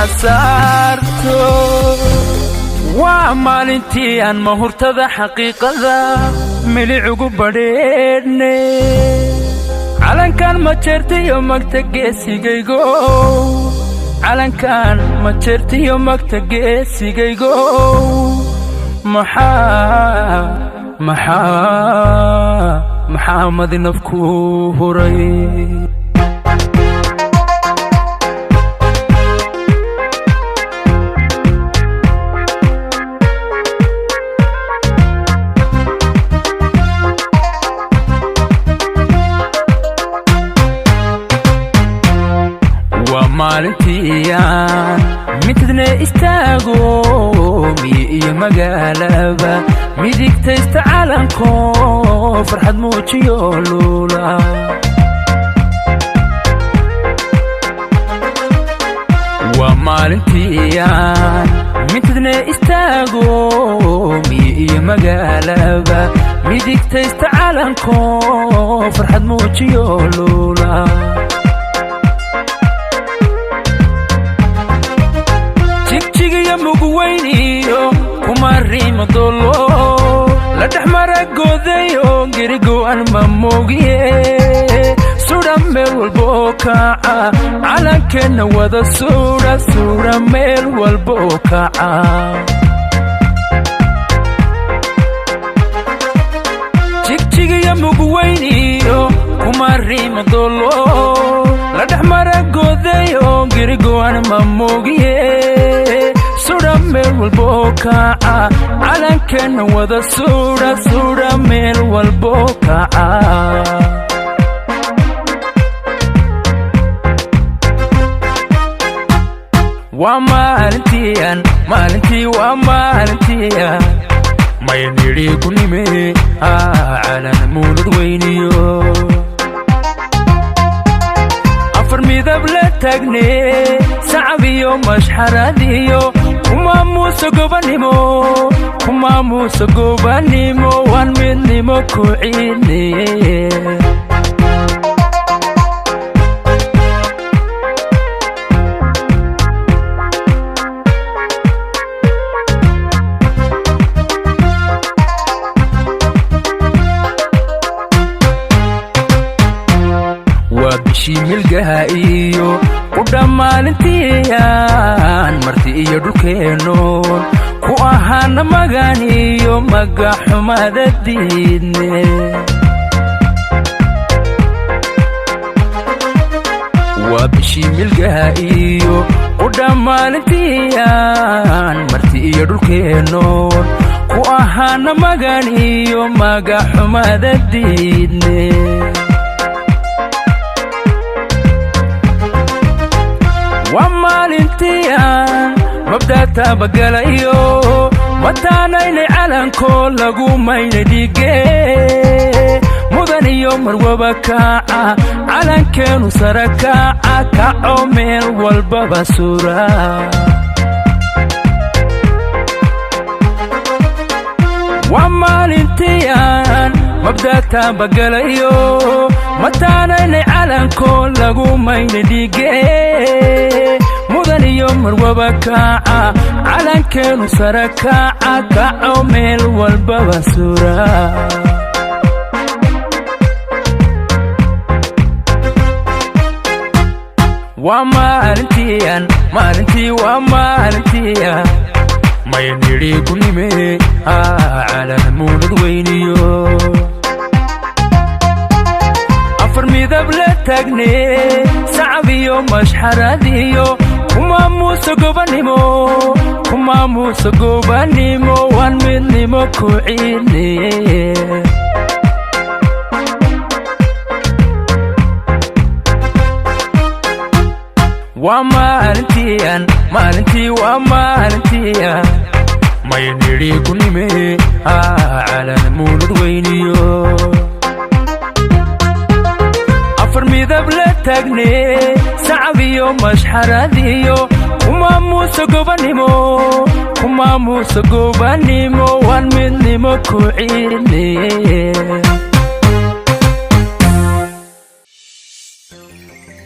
Saarto. Waa maalintii aan mahurtada xaqiiqada milicugu badheedhne. Calankan ma jeertiyo magta geesigaygo, calankan ma jeertiyo magta geesigaygo. Maxaa, maxaa, maxaa madinafku huray? Waa maalintiiyaan midna istaago, miyi iyo magaalaba midigtaysta calanko, farxad muujiyo luula. Waa maalintiiyaan midna istaago, miyi iyo magaalaba midigtaysta calanko, farxad muujiyo luula. Jigjigiyo mugweyniyo kuma riima dolo la dhex mara godayo, gerigo'an ma moogiye. Sudha meel walboo kaca calankeenna wada suudha, suudha meel walboo kaca. Jigjigiyo mugweyniyo kuma riima dolo la dhex mara godayo, gerigo'an ma moogiye. Sudha meel walboo kaca calankeenna wada suudha, suudha meel walboo kaca. Waa maalintiian maalintii, waa maalintiian mayanidhi ku nime calan muunad weyniyo afar midab la taagne, sacab iyo mashxaradiyo kumaamuuso gobanimo, kumaamuuso gobanimo, waan midnimo ku ciidne. Waa bishii milgaha iyo qudha maalintiian marti iyo dhulkeennoon ku ahaana magan iyo magaxumada diidne. Waa bishii milgaha iyo qudha maalintiian marti iyo dhulkeennoon ku ahaana magan iyo magaxumada diidne. Waa maalintiian mabdaa taabagalayo, mataanaynay calanko lagu maynay dhige, mudan iyo marwaba kaca calankeenu sara kaca, kaco meel walbaba sura. Waa maalintiian mabdaa taabagalayo, mataanaynay calanko lagu maynay dhige, mudan iyo marwaba kaca calankeenu sara kaca, kaco meel walbaba sura. Waa maalintiian maalintii, waa maalintiian mayanidhi ku nime calan muunad weyniyo afar midab la taagne, sacab iyo mashxaradiyo kumaamuuso gobanimo, kumaamuuso gobanimo, waan midnimo ku ciidne. Waa maalintiian maalintii, waa maalintiian mayanidhi ku nime calan muunad weyniyo afar midab la taagne, sacab iyo mashxaradiyo kumaamuuso gobanimo, kumaamuuso gobanimo, waan midnimo ku ciidne.